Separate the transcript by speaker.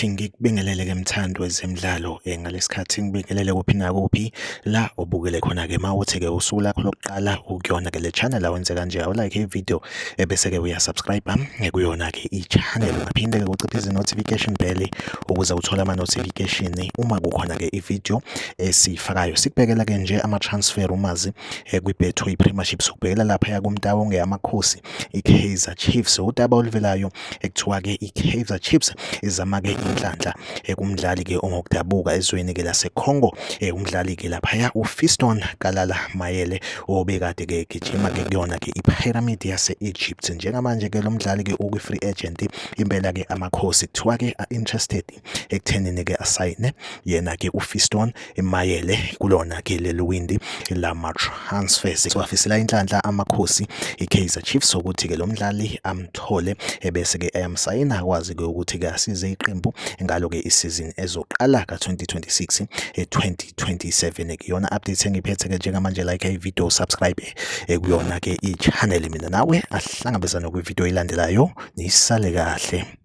Speaker 1: Ngithi ngikubingelele-ke mthandi wezemidlalo ngalesikhathi ngibingelele kuphi nakuphi la obukele khona-ke mawuthi-ke usuku lakho lokuqala ukuyona-ke le channel awenze kanje awulike i-video ebese-ke uyasubscribe kuyona-ke i-channel ungaphinde-ke uciphise i-notification bell ukuze uthole ama-notification uma kukhona-ke i-video esiyifakayo. Sikubhekela-ke nje ama-transfer umazi kwiBetway Premiership, sokubhekela laphaya kuMtawonge Amakhosi i-Kaizer Chiefs udaba oluvelayo ekuthiwa-ke i-Kaizer Chiefs izama-ke inhlanhla kumdlali-ke ongokudabuka ezweni-ke laseCongo umdlali-ke laphaya uFiston Kalala Mayele obekade-ke egijima-ke kuyona-ke i-Pyramid yase-Egypt. Njengamanje-ke lo mdlali-ke ukwi-free agent impela-ke Amakhosi kuthiwa-ke a-interested ekuthenini-ke asayine yena-ke uFiston Mayele kulona ke leli windi lama-transfers. Siwafisela inhlanhla Amakhosi i-Kaizer Chiefs ukuthi-ke lo mdlali amthole ebese-ke eyamsayina akwazi-ke ukuthi-ke asize iqembu ngalo-ke isizini ezoqala ka-2026 2027. Kuyona update engiphethe-ke njengamanje, like i-video, subscribe kuyona-ke i-channel. Mina nawe ahlangabezane kwi-video elandelayo, nisale kahle.